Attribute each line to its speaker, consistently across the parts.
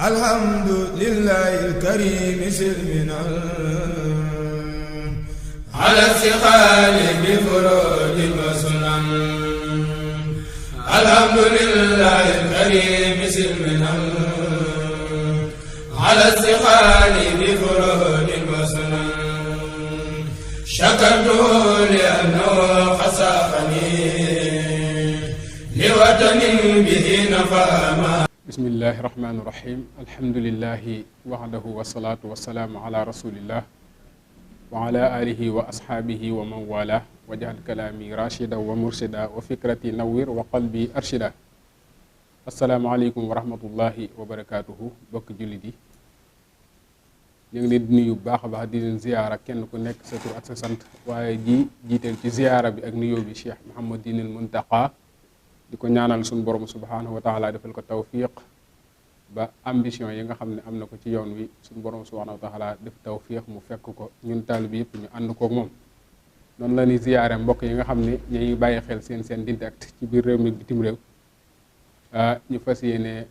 Speaker 1: alhamdulillahi alkarim silmina ala istiqaali bi furudin wa sunan alhamdulillahi alkarim silmina ala istiqaali bi furudin wa sunan shakartu li annahu xasaqani li watanin bihi nafaama.
Speaker 2: bismillahi rahmaani rahim alhamdulillahi waxdahu wasalaatu wasalaamu ala rasulillah wa ala alihi wa ashaabihi wa man wala wajal kalaami rachida wa murshida wa fikrati nawwir wa qalbi arshida. asalaamaaleykum wa rahmatullahi wa barakaatuhu bokk jullit yi ñu ngi leen di nuyu bu baax a baax di leen ziyaara kenn ku nekk sa tur ak sa sant waaye jiiteel ci ziyaara bi ak nuyoo bi Cheikh Mouhamadinil Muntaqa di ko ñaanal suñu borom subhanahu wa taala defal ko tawfiq ba ambition yi nga xam ne am na ko ci yoon wi suñu borom subhanahu wa taala def tawfiq mu fekk ko ñun taalibe yëpp ñu ànd koog moom. noonu la ñuy ziyaare mbokk yi nga xam ne ñu ngi bàyyi xel seen Dintact ci biir réew mi bitim réew ñu fas yéene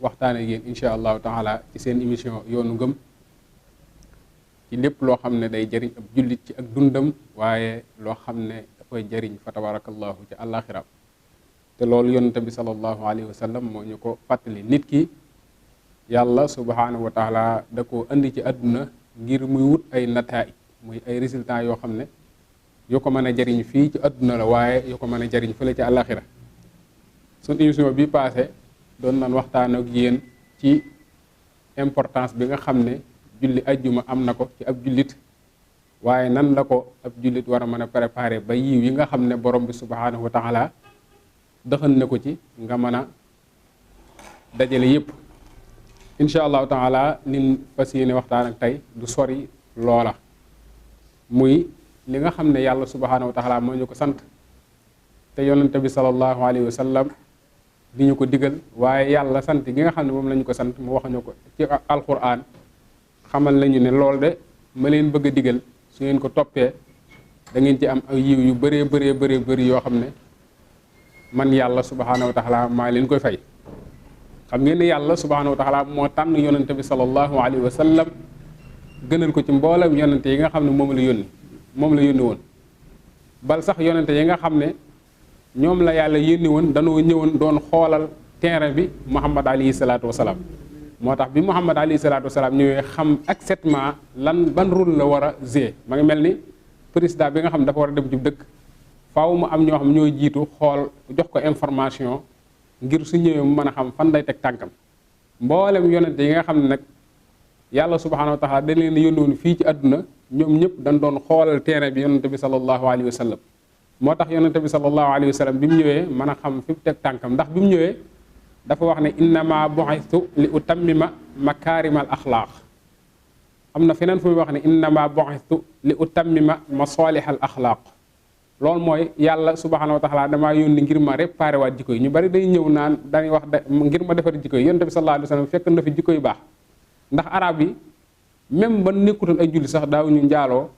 Speaker 2: waxtaan ak yéen incha allahu taala ci seen émission yoonu ngëm ci lépp loo xam ne day jëriñ ab jullit ci ak dundam waaye loo xam ne dafay jëriñ fa tabarakallahu ci àllaaxira te loolu yonent bi sallallahu alayhi wa sallam moo ñu ko fàttali. nit ki yàlla subhanahu wa taala da koo andi ci àdduna ngir muy wut ay nataay muy ay résultats yoo xam ne yoo ko mën a jariñ fii ci àdduna la waaye yoo ko mën a jariñ fële ci àllaaxira. suñ émission bi passé doon nan waxtaan ak yéen ci importance bi nga xam ne julli ajjuma am na ko ci ab jullit waaye nan la ko ab jullit war a mën a préparer ba yiw yi nga xam ne borom bi subhanahu wa taala dëxan na ko ci nga mën a dajale yëpp. incha allahu taala nin fas yéene waxtaan ak tey du sori loola muy li nga xam ne yàlla subhanahu wa taala moo ñu ko sant te yonente bi sallallahu alayhi wa sallam di ñu ko digal waaye yàlla sant gi nga xam ne moom la ñu ko sant mu wax ñu ko ci alquran xamal nañu ne loolu de ma leen bëgg a digal su ngeen ko toppee da ngeen ci am ay yiw yu bëree bëri yoo xam ne man yàlla subhanahu wa taala maa leen koy fay. xam ngeen ne yàlla subhanahu wa taala moo tànn yonente bi sallallahu alayhi wa sallam gënal ko ci mboolem yonente yi nga xam ne moom la yónni woon. bal sax yonente yi nga xam ne ñoom la yàlla yónni woon danoo ñëwoon doon xoolal terrain bi Muhammad alayhi salaatu wa salaam. moo tax bi Muhammad alayhi salaatu wa salaam ñëwee xam exactement ban rôle la war a jouer. ma ngi mel ni président bi nga xam ne dafa war a dem ci dëkk. faaw mu am ñoo xam ñoo jiitu xool jox ko information ngir su ñëwee mu mën a xam fan lay teg tànkam. mboolem yonente yi nga xam ne nag yàlla subhanahu wa taala dañ leen yónni woon fii ci àdduna ñoom ñëpp dañ doon xoolal terrain bi yonente bi sallallahu alayhi wa sallam. moo tax yonente bi sallallahu alayhi wa sallam bi mu ñëwee mën a xam fi mu teg tànkam ndax bi mu ñëwee dafa wax ne innama bu'ithtu li utammima makaarimal axlaaq. am na feneen fu muy wax ne innama bu'ithtu li utammima masalihal axlaaq. loolu mooy yàlla subhanahu wa taala damaa yónni ngir ma réparé waat jikko yi. ñu bari day ñëw naan dañuy wax ngir ma defar jikko yi. yonent bi sallallahu alayhi wa sallam fekk na fi jikko yu baax ndax arab yi même ba nekkutoon ay julli sax daaw ñu njaaloo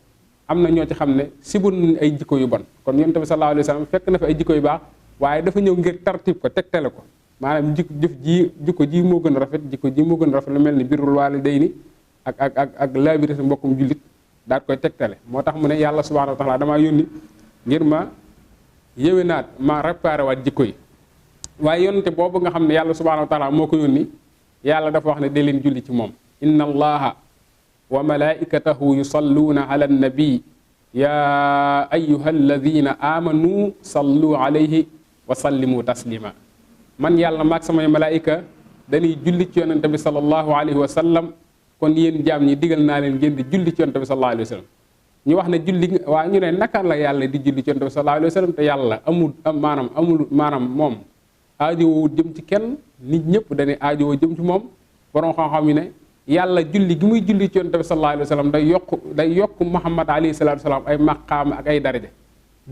Speaker 2: am na ñoo ci xam ne sibun nañ ay jikko yu bon. kon yonent bi sallallahu alayhi wa sallam fekk na fi ay jikko yu baax waaye dafa ñëw ngir tartib ko tegtale ko maanaam jikko ji moo gën a rafet jikko ji moo gën a rafet lu mel ni birrul waalidayni ak laabire sa mbokkum jullit daal koy tegtale. moo tax mu ne yàlla subhanahu wa taala damaa yónni ngir ma yéwénaat ma réparé waat jikko yi. waaye yonente boobu nga xam ne yàlla subhanahu wa taala moo ko yónni yàlla dafa wax ne dee leen julli ci moom. inna allaha wa malaikatahu yusalluuna ala annabi ya ayuha alladina amanu sallu alayhi wa sallimu taslima. man yàlla maag samay malaayika dañuy julli ci yonente bi sallallahu alayhi wa sallam kon yéen jaam ñi digal naa leen ngeen di julli ci yonente bi sallallahu alayhi wa sallam. ñu wax ne julli waa ñu ne naka la yàlla di julli ci yonent bi sallallahu alayhi wa sallam te yàlla amul moom aajowoo jëm ci kenn nit ñëpp dañuy aajowoo jëm ci moom. borom xam-xam yi ne yàlla julli gi muy julli ci yonent bi sallallahu alayhi wa sallam day yokk Muhammad alayhi salaatu wa salaam ay maqaam ak ay daraja.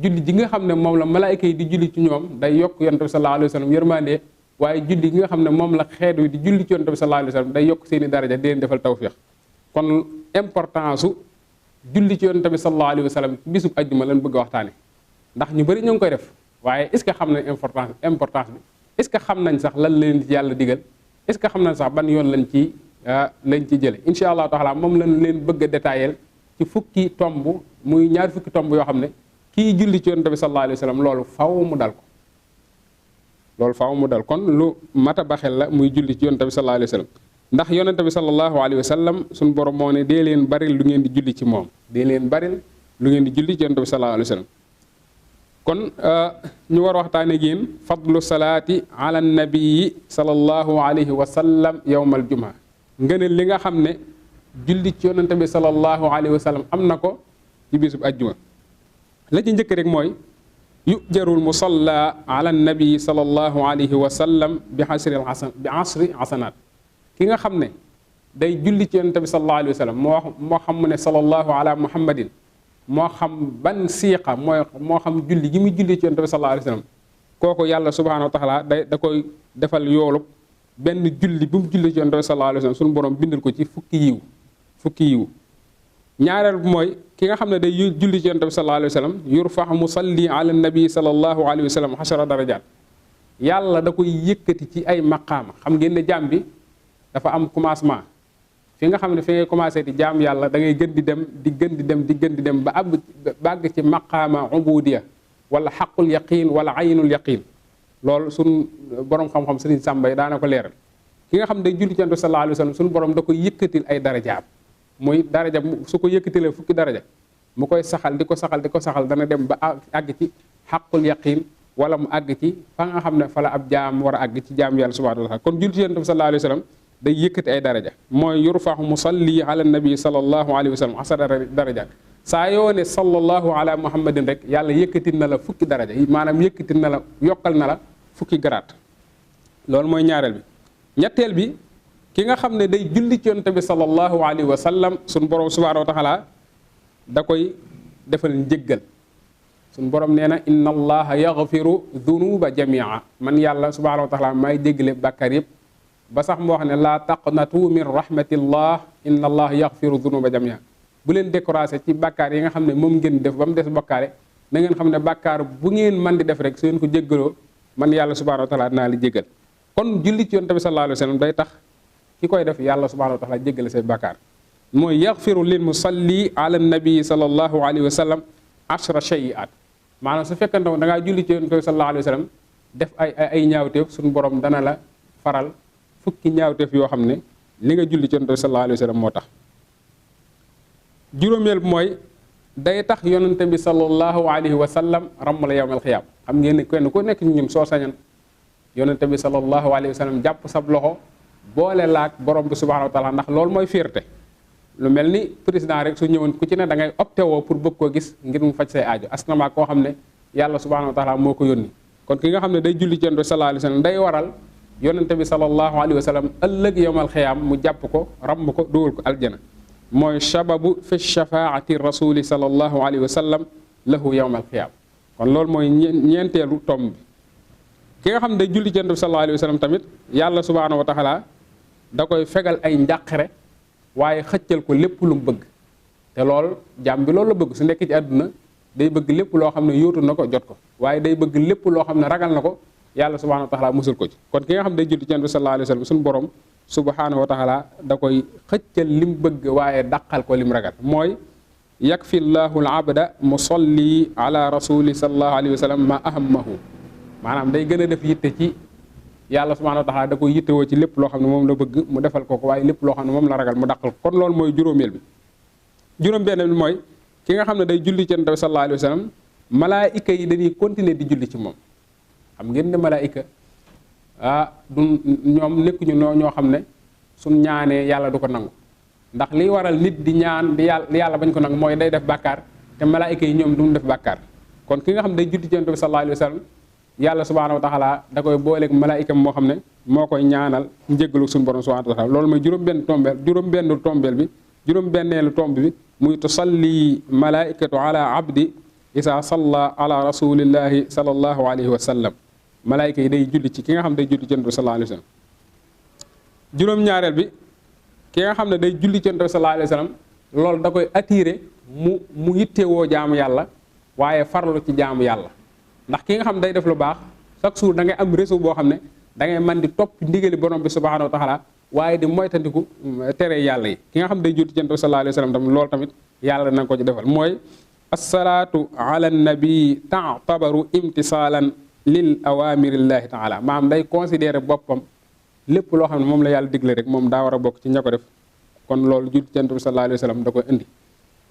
Speaker 2: julli ji nga xam ne moom la malaayika yi di julli ci ñoom day yokk yonent bi sallallahu alayhi wa sallam yërmande waaye julli gi nga xam ne moom la xeet wi di julli ci yonent bi sallallahu alayhi wa sallam day yokk seeni daraja di leen defal tawfiq. kon importance julli ci yonent bi sallallahu alayhi wa sallam bisub ajjuma lañ bëgg a waxtaane ndax ñu bëri ñoo ngi koy def waaye est ce que xam nañ importance bi est ce que xam nañ sax lan leen ci yàlla digal est ce que xam nañ sax ban yoon lañ ci jële incha allahu taala moom lañ leen bëgg a détaillé ci fukki tomb muy ñaar fukki tomb yoo xam ne kii julli ci yonent bi sallallahu alayhi wa sallam loolu faw mu dal ko loolu faaw mu dal kon lu mata ba xel la muy julli ci yonent bi sallallahu alayhi wa sallam ndax yonent bi sallallahu alayhi wa sallam suñu borom moo ne dee leen baril lu ngeen di julli ci moom dee leen baril lu ngeen di julli ci yonent bi sallallahu alayhi wa sallam kon ñu war a waxtaane ak yéen fadlu salaati ala nabii sallallahu alayhi wa sallam yawmal jumaa ngëneel li nga xam ne julli ci yonent bi sallallahu alayhi wa sallam am na ko ci bisub ajjuma la ci njëkk rek mooy yujarul musalla ala nabii sallallahu alayhi wa sallam bi asri hasanaat ki nga xam ne day julli ci yonent bi sallallahu alayhi wa sallam moo xam mu ne sallallahu ala muhammadin moo xam ban siiqa moo xam julli gi muy julli ci yonent bi sallallahu alayhi wa sallam kooku yàlla subhanahu wa taala da koy defal yoolub benn julli bu mu julli ci yonent bi sallallahu alayhi wa sallam suñu borom bindal ko ci fukki yiw ñaareel bi mooy ki nga xam ne day julli ci yonent bi sallallahu alayhi wa sallam yurfax musalli ala nabi sallallahu alayhi wa sallam 10 darajaat yàlla da koy yëkkati ci ay maqaama xam ngeen ne jaam bi dafa am commencement fi nga xam ne fi ngay commencé di jaam yàlla da ngay gën di dem ba àgg ci maqaama ubudiya wala xaqul yaqin wala aynul yaqin loolu suñ borom xam-xam Sëriñ Sàmba yi daana ko leeral ki nga xam ne day julli ci yonent bi sallallahu alayhi wa sallam suñu borom da koy yëkkatil ay darajaam muy daraja su ko yëkkatilee fukki daraja mu koy saxal di ko saxal dana dem ba àgg ci xaqul yaqin wala mu àgg ci fa nga xam ne fa la ab jaam war a àgg ci jaam yàlla subhanahu wa taala kon julli ci yonent bi sallallahu alayhi wa sallam day yëkkati ay daraja mooy yurfaxu musalli ala nabi sallallahu alayhi wa sallam 10 daraja saa yoo ne sallallahu ala muhammadin rek yàlla yëkkati na la fukki daraja maanaam yëkkati na la yokkal na la fukki garaat loolu mooy ñaareel bi ñetteel bi ki nga xam ne day julli ci yonent bi sallallahu alayhi wa sallam suñ borom subhanahu wa taala da koy defal njëggal suñ borom nee na inna allaha yaghfiru dunuba jamia man yàlla subhanahu wa taala maay jéggale bàkkaar yëpp ba sax moo wax ne laa taqnatu min rahmatillah inna allaha yaghfiru dunuba jamia bu leen découragé ci bàkkaar yi nga xam ne moom ngeen def ba mu des bokkaare na ngeen xam ne bàkkaar bu ngeen man di def rek su ngeen ko jéggaloo man yàlla subhanahu wa taala dinaa la jéggal kon julli ci yonent bi sallallahu alayhi wa sallam day tax ki koy def yàlla subhanahu wa taala jéggale say bàkkaar mooy yaxfiru lil musalli ala nabi sallallahu alayhi wa sallam 10 shay'at maanaam su fekkante da ngaa julli ci yonent bi sallallahu alayhi wa sallam def ay ñaawteef suñu borom dana la faral fukki ñaawteef yoo xam ne li nga julli ci yonent bi sallallahu alayhi wa sallam moo tax juróomeel mooy day tax yonent bi sallallahu alayhi wa sallam ramm la yawmal xiyaam xam ngeen ne kenn ku nekk ci ñun soo sañan yonent bi sallallahu alayhi wa sallam jàpp sab loxo boole laak borom bi subhanahu wa taala ndax loolu mooy fierté lu mel ni président rek su ñëwoon ku ci ne da ngay opté woo pour bëgg koo gis ngir mu faj say aajo asnamaa koo xam ne yàlla subhanahu wa taala moo ko yónni kon ki nga xam ne day julli ci yonent bi sallallahu alayhi wa sallam day waral yonent bi sallallahu alayhi wa sallam ëllëg yawmal xiyaam mu jàpp ko ramm ko dugal ko aljana mooy sababu fi shafaati rasuli sallallahu alayhi wa sallam lahu yawmal xiyaam kon loolu mooy ñeenteelu tomb bi ki nga xam ne day julli ci yonent bi sallallahu alayhi wa sallam tamit yàlla subhanahu wa taala da koy fegal ay njàqare waaye xëccal ko lépp lu mu bëgg te lool jàmm bi loolu la bëgg su nekk ci àdduna day bëgg lépp loo xam ne yóotu na ko jot ko waaye day bëgg lépp loo xam ne ragal na ko yàlla subhanahu wa taala musul ko ci kon ki nga xam ne day julli ci yonent bi sallallahu alayhi wa sallam suñu borom subhanahu wa taala da koy xëccal lim bëgg waaye dàqal ko lim ragal mooy yakfi llahu al abda musalli ala rasuli sallallahu alayhi wa sallam ma ahammahu maanaam day gën a def yitte ci yàlla subhanahu wa taala da koy yittewoo ci lépp loo xam ne moom la bëgg mu defal ko waaye lépp loo xam ne moom la ragal mu dàqal ko kon loolu mooy juróomeel bi juróom-benn bi mooy ki nga xam ne day julli ci yonent bi sallallahu alayhi wa sallam malaayika yi dañuy continuer di julli ci moom xam ngeen ne malaayika du ñoom nekkuñu ñoo xam ne suñ ñaanee yàlla du ko nangu ndax liy waral nit di ñaan di yàlla bañ ko nangu mooy day def bàkkaar te malaayika yi ñoom duñ def bàkkaar kon ki nga xam ne day julli ci yonent bi sallallahu alayhi wa sallam yàlla subhanahu wa taala da koy booleeg malaayikam moo xam ne moo koy ñaanal njéggalu suñu borom subhanahu wa taala loolu mooy juróom-benneelu tomb bi muy tusalli malaikatu ala abdi isa salla ala rasulillahi sallallahu alayhi wa sallam malaayika yi day julli ci ki nga xam ne day julli ci yonent bi sallallahu alayhi wa sallam juróom-ñaareel bi ki nga xam ne day julli ci yonent bi sallallahu alayhi wa sallam loolu da koy attiré mu yittewoo jaamu yàlla waaye farlu ci jaamu yàlla ndax ki nga xam day def lu baax chaque jour da ngay am réseau boo xam ne da ngay man di topp ndigali borom bi subhanahu wa taala waaye di moytandiku tere yàlla yi. ki nga xam day julli ci Yonent bi sallallahu alayhi wa sallam tam loolu tamit yàlla dina ko ci defal mooy assalaatu ala nabi taatabaru imtisaalan lil awamirillahi taala maanaam day considéré boppam lépp loo xam ne moom la yàlla digle rek moom daa war a bokk ci ña ko def kon loolu julli ci Yonent bi sallallahu alayhi wa sallam da koy indi.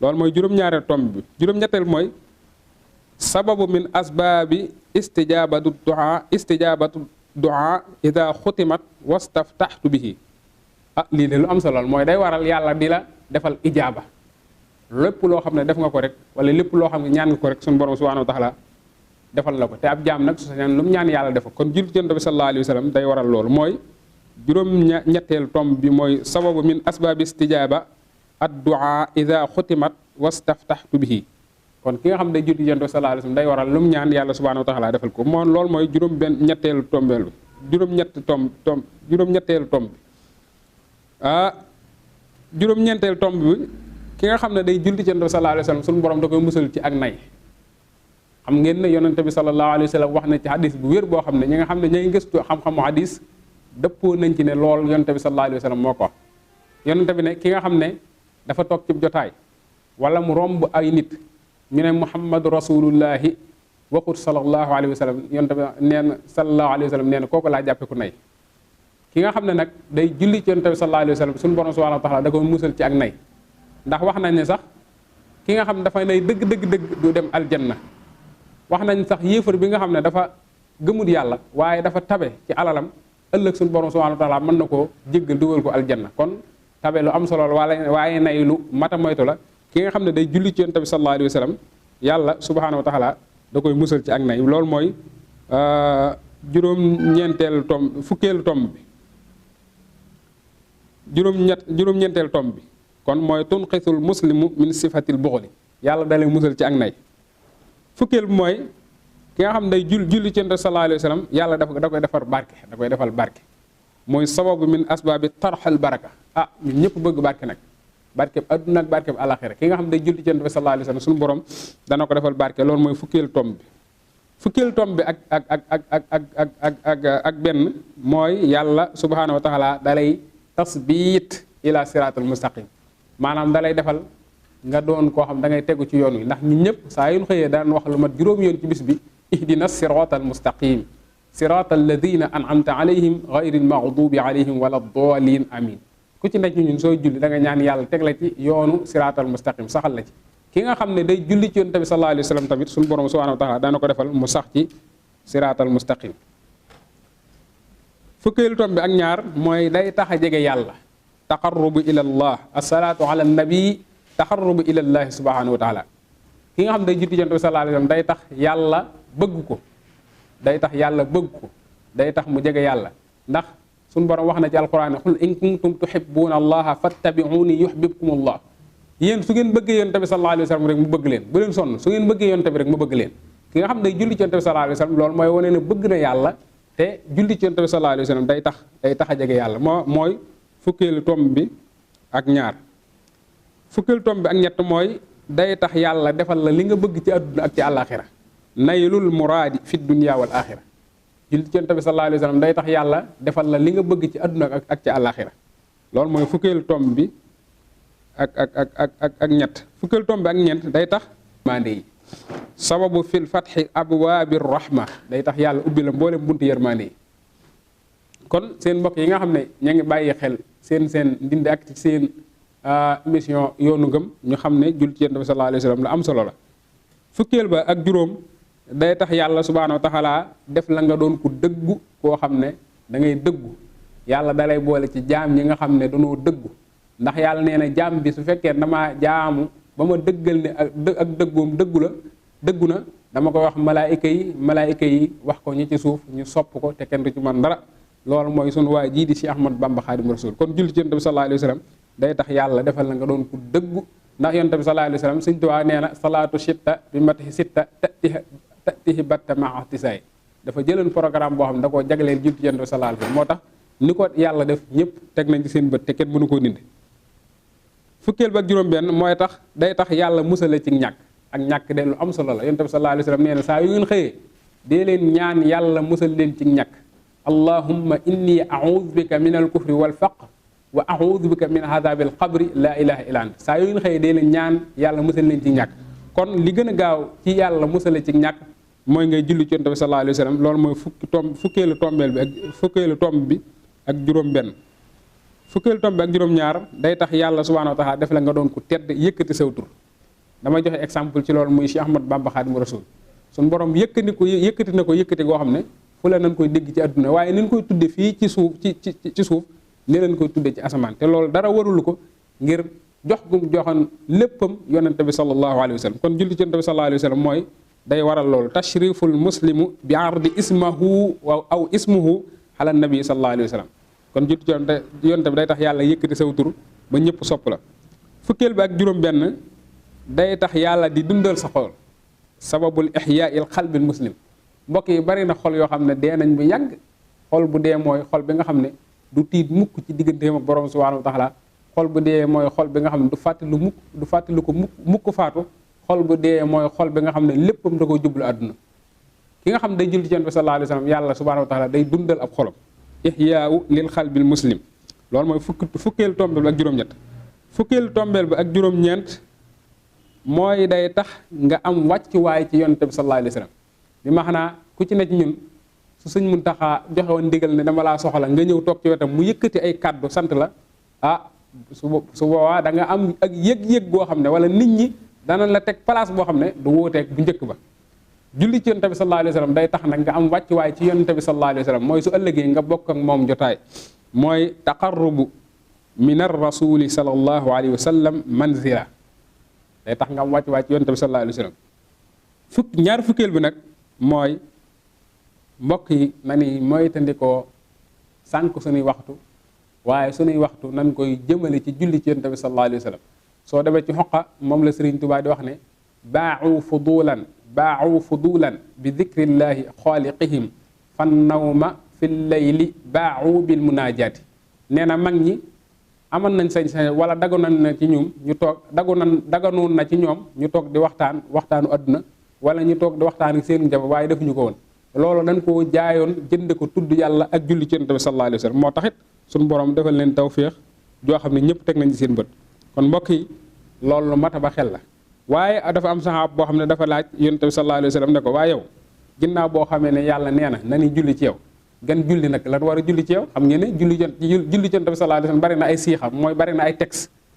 Speaker 2: loolu mooy juróom-ñaareel tomb bi. juróom-ñetteel mooy sababu min asbaabi istijabatu du'a ida xutimat wastaftaxtu bihi lii de lu am solo mooy day waral yàlla di la defal ijaaba lépp loo xam ne def nga ko rek wala lépp loo xam ne ñaan nga ko rek suñu borom subhanahu wa taala defal la ko te ab jaam nag su ñaan lu mu ñaan yàlla def ko kon julli ci Yonent bi sallallahu alayhi wa sallam day waral loolu mooy juróom-ñetteel tomb bi mooy sababu min asbaabi istijaba ad-du'a ida xutimat wastaftaxtu bihi kon ki nga xam ne julli ci Yonent bi sallallahu alayhi wa sallam day waral lu mu ñaan yàlla subhanahu wa taala defal ko moom loolu mooy juróom-ñetteelu tombeel bi juróom-ñetteelu tomb bi juróom-ñeenteelu tomb bi ki nga xam ne day julli ci Yonent bi sallallahu alayhi wa sallam suñu borom da koy musal ci ak nay. xam ngeen ne Yonent bi sallallahu alayhi wa sallam wax na ci hadis bu wér boo xam ne ñi nga xam ne ñay gëstu xam-xamu hadis dëppoo nañ ci ne lool Yonent bi sallallahu alayhi wa sallam moo ko wax. Yonent bi ne ki nga xam ne dafa toog ci jotaay wala mu romb ay nit ñu ne Muhammadu rasulullahi waxut sallallahu alayhi wa sallam Yonent bi nee na sallallahu alayhi wa sallam nee na kooku laa jàppe ku nay. ki nga xam ne nag day julli ci Yonent bi sallallahu alayhi wa sallam suñu borom subhanahu wa taala da ko musal ci ak nay ndax wax nañ ne sax ki nga xam ne dafa nay dëgg du dem aljanna. wax nañ sax yéefar bi nga xam ne dafa gëmut yàlla waaye dafa tabe ci alalam ëllëg suñu borom subhanahu wa taala mën na koo jéggal dugal ko aljanna kon tabe lu am solo waaye nay lu mata moytu la. ki nga xam ne day julli ci Yonent bi sallallahu alayhi wa sallam yàlla subhanahu wa taala da koy musal ci ak nay loolu mooy juróom-ñeenteelu tomb fukkeelu tomb bi juróom-ñeenteelu tomb bi kon mooy tunqisul muslimu min sifatil buxli yàlla da lay musal ci ak nay. fukkeel bi mooy ki nga xam ne day julli ci Yonent bi sallallahu alayhi wa sallam yàlla da koy defar barke da koy defal barke mooy sababu min asbaabi tarxal baraka ñun ñëpp bëgg barke nag barkeb adduna ak barkeb alaxira ki nga xam ne day julli ci Yonent bi sallallahu alayhi wa sallam suñu borom dana ko defal barke loolu mooy fukkeelu tomb bi. fukkeelu tomb bi ak benn mooy yàlla subhanahu wa taala da lay tasbiit ila siratul mustaqim maanaam da lay defal nga doon koo xam da ngay tegu ci yoon wi ndax ñun ñëpp saa yu ñu xëyee daan wax lu mat juróomi yoon ci bis bi ihdina siratal mustaqim siratal ladina an'amta alayhim ghayril maghdubi alayhim wala daalin amin ku ci nekk ñun sooy julli da nga ñaan yàlla teg la ci yoonu siratal mustaqim saxal la ci. ki nga xam ne day julli ci Yonent bi sallallahu alayhi wa sallam tamit suñu borom subhanahu wa taala dana ko defal mu sax ci siratal mustaqim. fukkeelu tomb bi ak ñaar mooy day tax a jege yàlla taqarrubu ila allah asalaatu ala nabi taqarrubu ila allahi subhanahu wa taala ki nga xam ne day julli ci Yonent bi sallallahu alayhi wa sallam day tax yàlla bëgg ko day tax mu jege yàlla ndax suñu borom wax na ci alquran qul in kuntum tuhibbuna allaha fattabi'uni yuhbibkum allah yéen su ngeen bëggee Yonent bi sallallahu alayhi wa sallam rek mu bëgg leen bu leen sonn su ngeen bëggee Yonent bi rek mu bëgg leen ki nga xam ne day julli ci Yonent bi sallallahu alayhi wa sallam loolu mooy wane ne bëgg na yàlla te julli ci Yonent bi sallallahu alayhi wa sallam day tax a jege yàlla mooy fukkeelu tomb bi ak ñaar. fukkeelu tomb bi ak ñett mooy day tax yàlla defal la li nga bëgg ci àdduna ak ci àllaaxira naylul muraadi fi dunya wal axira julli ci Yonent bi sallallahu alayhi wa sallam day tax yàlla defal la li nga bëgg ci àdduna ak ci àllaaxira loolu mooy fukkeelu tomb bi ak ñett. fukkeelu tomb bi ak ñeent day tax yërmande yi sababu fil fatxi abwaabi rahma day tax yàlla ubbi la mboolem buntu yërmande yi kon seen mbokk yi nga xam ne ña ngi bàyyi xel seen ndindi ak ci seen émission yoonu ngëm ñu xam ne julli ci Yonent bi sallallahu alayhi wa sallam lu am solo la. fukkeel ba ak juróom day tax yàlla subhaanahu wa taala def la nga doon ku dëggu koo xam ne da ngay dëggu yàlla dalay boole ci jaam ñi nga xam ne dañoo dëggu ndax yàlla nee na jaam bi su fekkee damaa jaamu ba ma dëggal ne ak dëggoom dëggu na dama koy wax malaayika yi wax ko ñi ci suuf ñu sopp ko te kenn du ci man dara loolu mooy sunu waay jii di Cheikh Ahmad Bamba Xaadimu Rasuul kon julli ci Yonent bi sallallahu alayhi wa sallam day tax yàlla defal la nga doon ku dëggu ndax Yonent bi sallallahu alayhi wa sallam Sëñ Tuubaa nee na salaatu sitta bi matihi sitta tatihi batta maa tisaay dafa jëloon programme boo xam ne da koo jagleel julli ci Yonent bi sallallahu alayhi wa sallam moo tax ni ko yàlla def ñëpp teg nañ ci seen bët te kenn mënu koo dindi. fukkeel ba ak juróom benn mooy tax day tax yàlla musale ci ñàkk ak ñàkk de lu am solo la Yonent bi sallallahu alayhi wa sallam nee na saa yu ngeen xëyee dee leen ñaan yàlla musal leen ci ñàkk allahumma inni a'udhu bika min al kufri wal faqr wa a'udhu bika min adhabil qabri la ilaha illa ant saa yooyu xëy dee leen ñaan yàlla musal leen ci ñàkk. kon li gën a gaaw ci yàlla musale ci ñàkk mooy ngay julli ci yonent bi sallallahu alayhi wa sallam loolu mooy fukkeelu tomb bi ak juróom-benn. fukkeelu tomb bi ak juróom-ñaar day tax yàlla subhanahu wa taala def la nga doon ku tedd yëkkati saw tur. damay joxe exemple ci loolu muy Cheikh Ahmad Bamba Xaadimu Rasuul suñu borom yëkkati na ko yëkkati goo xam ne fu la nañ koy dégg ci àdduna waaye ni ñu koy tudde fii ci suuf ci suuf ni leen koy tudde ci asamaan te loolu dara warul ko ngir jox gum joxoon léppam yonente bi sallallahu alayhi wa sallam kon julli ci yonente bi sallallahu alayhi wa sallam mooy day waral loolu tashriful muslimu bi ardi ismahu aw ismuhu ala nabi sallallahu alayhi wa sallam kon julli ci yonente bi day tax yàlla yëkkati saw tur ba ñëpp sopp la. fukkeel bi ak juróom-benn day tax yàlla di dundal sa xol sababul ihyaa'il qalbil muslim mbokk yi bari na xol yoo xam ne dee nañ bu yàgg xol bu dee mooy xol bi nga xam ne du tiit mukk ci digganteem ak borom subhanahu wa taala xol bu dee mooy xol bi nga xam ne du fàttali ko mukk faatu xol bu dee mooy xol bi nga xam ne léppam da ko jublu àdduna ki nga xam ne day julli ci Yonent bi sallallahu alayhi wa sallam yàlla subhanahu wa taala day dundal ab xolam ihyaa'u lil qalbil muslim loolu mooy fukkeelu tombeel bi ak juróom-ñett fukkeelu tombeel bi ak juróom-ñeent mooy day tax nga am wàccuwaay ci Yonent bi sallallahu alayhi wa sallam bi ma xanaa ku ci ne ci ñun su Sëñ Muntaxa joxe woon ndigal ne dama laa soxla nga ñëw toog ci wetam mu yëkkati ay kàddu sant la su boobaa da nga am ak yëg-yëg goo xam ne wala nit ñi dana la teg place boo xam ne du wóoteeg bu njëkk ba. julli ci Yonent bi sallallahu alayhi wa sallam day tax nag nga am wàccuwaay ci Yonent bi sallallahu alayhi wa sallam mooy su ëllëgee nga bokk ak moom jotaay mooy taqarrubu min ar rasuli sallallahu alayhi wa sallam manzila day tax nga am wàccuwaay ci Yonent bi sallallahu alayhi wa sallam ñaar fukkeel bi nag mooy mbokk yi na ni moytandikoo sànq suñuy waxtu waaye suñuy waxtu nan koy jëmale ci julli ci Yonent bi sallallahu alayhi wa sallam soo demee ci xoqa moom la Sëriñ Tuubaa di wax ne baa'u fudulan bi dikrillaahi xaaliqihim fan nawma fi layli baa'u bil munaajaati nee na mag ñi amoon nañ sañ-sañ wala daganoon na ci ñoom ñu toog daganoon na ci ñoom ñu toog di waxtaanu adduna wala ñu toog di waxtaan ak seen njaboot waaye defuñu ko woon loolu dañ koo jaayoon jënd ko tudd yàlla ak julli ci Yonent bi sallallahu alayhi wa sallam moo taxit suñu borom defal leen tawféex joo xam ne ñëpp teg nañ ci seen bët kon mbokk yi loolu mata ba xel la waaye dafa am saxaab boo xam ne dafa laaj Yonent bi sallallahu alayhi wa sallam ne ko waaye yow ginnaaw boo xamee ne yàlla nee na ni julli ci yow gan julli nag lan war a julli ci yow xam ngeen ne julli ci Yonent bi sallallahu alayhi wa sallam bari na ay siixam mooy bari na ay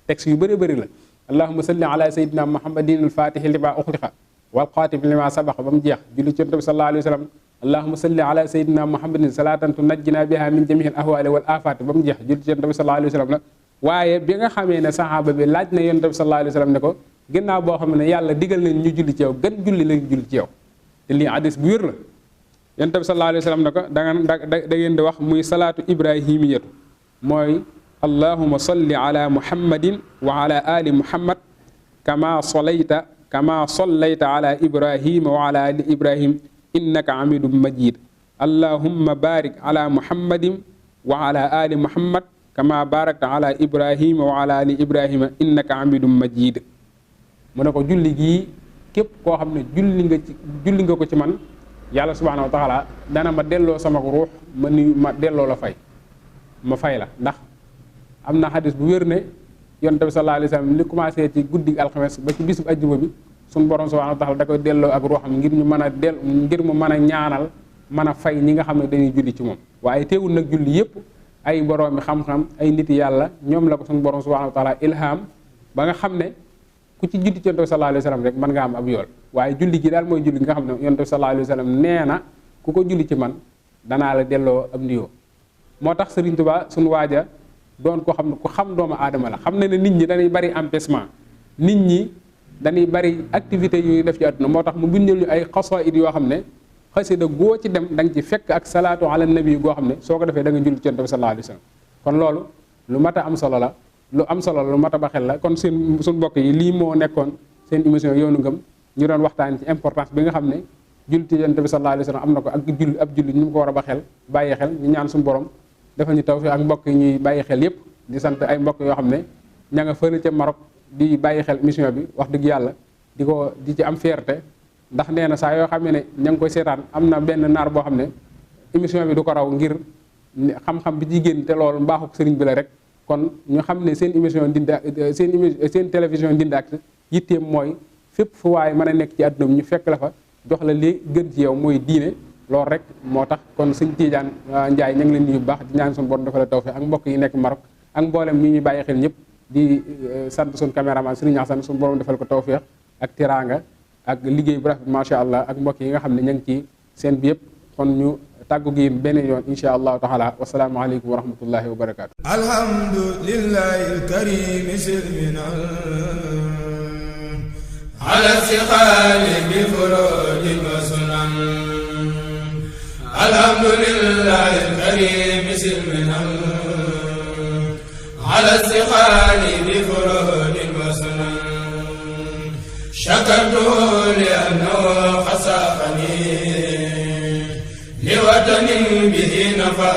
Speaker 2: texte yu bëri bëri la allahumma salli ala sayyidina muhammadin al-fatihi lima uxliqa wal xaatimi lima sabaqa ba mu jeex julli ci Yonent bi sallallahu alayhi wa sallam allahumma salli ala sayyidina muhammadin salatan tunajjina biha min jamiil ahwali wal afat ba mu jeex julli ci Yonent bi sallallahu alayhi wa sallam la waaye bi nga xamee ne saxaaba bi laaj na Yonent bi sallallahu alayhi wa sallam ne ko ginnaaw boo xam ne yàlla digal nañ ñu julli ci yow gën julli lañ julli ci yow te lii hadis bu wér la Yonent bi sallallahu alayhi wa sallam ne ko da ngeen di wax muy salaatu ibrahimiyatu mooy allahumma salli ala muhammadin wa ala ali muhammad kama sallayta ala ibrahima wa ala ali ibrahim innaka hamidum majid allahumma barik ala muhammadin wa ala ali muhammad kama barakta ala ibrahima wa ala ali ibrahima innaka hamidum majid mu ne ko julli gii képp koo xam ne julli nga ko ci man yàlla subhanahu wa taala dana ma delloo sama ruux ma delloo la fay ma fay la ndax am na xadis bu wér ne Yonent bi sallallahu alayhi wa sallam li commencé ci guddi alxames ba ci bisub ajjuma bi suñu borom subhanahu wa taala da koy delloo ak ruuxam ngir mu mën a ñaanal mën a fay ñi nga xam ne dañuy julli ci moom waaye teewul nag julli yëpp ay boroomi xam-xam ay nit yàlla ñoom la ko suñu borom subhanahu wa taala ilham ba nga xam ne ku ci julli ci Yonent bi sallallahu alayhi wa sallam rek mën nga am ab yool waaye julli gi daal mooy julli gi nga xam ne Yonent bi sallallahu alayhi wa sallam nee na ku ko julli ci man danaa la delloo ab nuyoo moo tax Sëriñ Tuubaa suñu waaja doon ko xam ne ku xam doomu aadama la xam ne ne nit ñi dañuy bari empêchement nit ñi dañuy bari activité yu def ci àdduna moo tax mu bindal ñu ay xasaayid yoo xam ne xasida goo ci dem da nga ci fekk ak salaatu ala nabi goo xam ne soo ko defee da nga julli ci Yonent bi sallallahu alayhi wa sallam kon loolu lu mat a am solo la lu mat a ba xel la kon suñu mbokk yi lii moo nekkoon seen émission yoonu ngëm ñu doon waxtaan ci importance bi nga xam ne julli ci Yonent bi sallallahu alayhi wa sallam am na ko ak ab julli ñu ko war a ba xel bàyyi xel ñu ñaan suñu borom defal ñu tawfiq ak mbokk yi ñuy bàyyi xel yépp di sant ay mbokk yoo xam ne ña nga fële ca Maroc di bàyyi xel émission bi wax dëgg yàlla di ci am fierté ndax nee na saa yoo xam ne ña ngi koy seetaan am na benn naar boo xam ne émission bi du ko raw ngir xam-xam bi ci génn te loolu mbaaxu sëriñ bi la rek. kon ñu xam ne seen émission Ndindy seen télévision Ndindy Actu yitteem mooy fépp fu waaye mën a nekk ci àdduna bi ñu fekk la fa jox la li gën ci yow mooy diine loolu rek moo tax kon sëñ Tidiane Ndiaye ñu ngi leen nuyu bu baax di ñaan suñu borom dafa la tawfeex ak mbokk yi nekk Maroc ak mboolem ñi ñuy bàyyi xel ñëpp di sant suñu caméraman Serigne Assane suñu borom defal ko tawfeex ak tiraanga ak liggéey bu rafet macha allah ak mbokk yi nga xam ne ñu ngi ci seen bi yëpp kon ñu tàggu gi beneen yoon insha allahu taala wasalaamu aleykum wa rahmatullahi wa barakaatu.
Speaker 1: alhamdulillahi alkarim silminal ala siqali bi furujin wa sunan alhamdulillahi alkarim silminal ala siqali bi furujin wa sunan shakartu li annahu khasaqani لوطن به نفى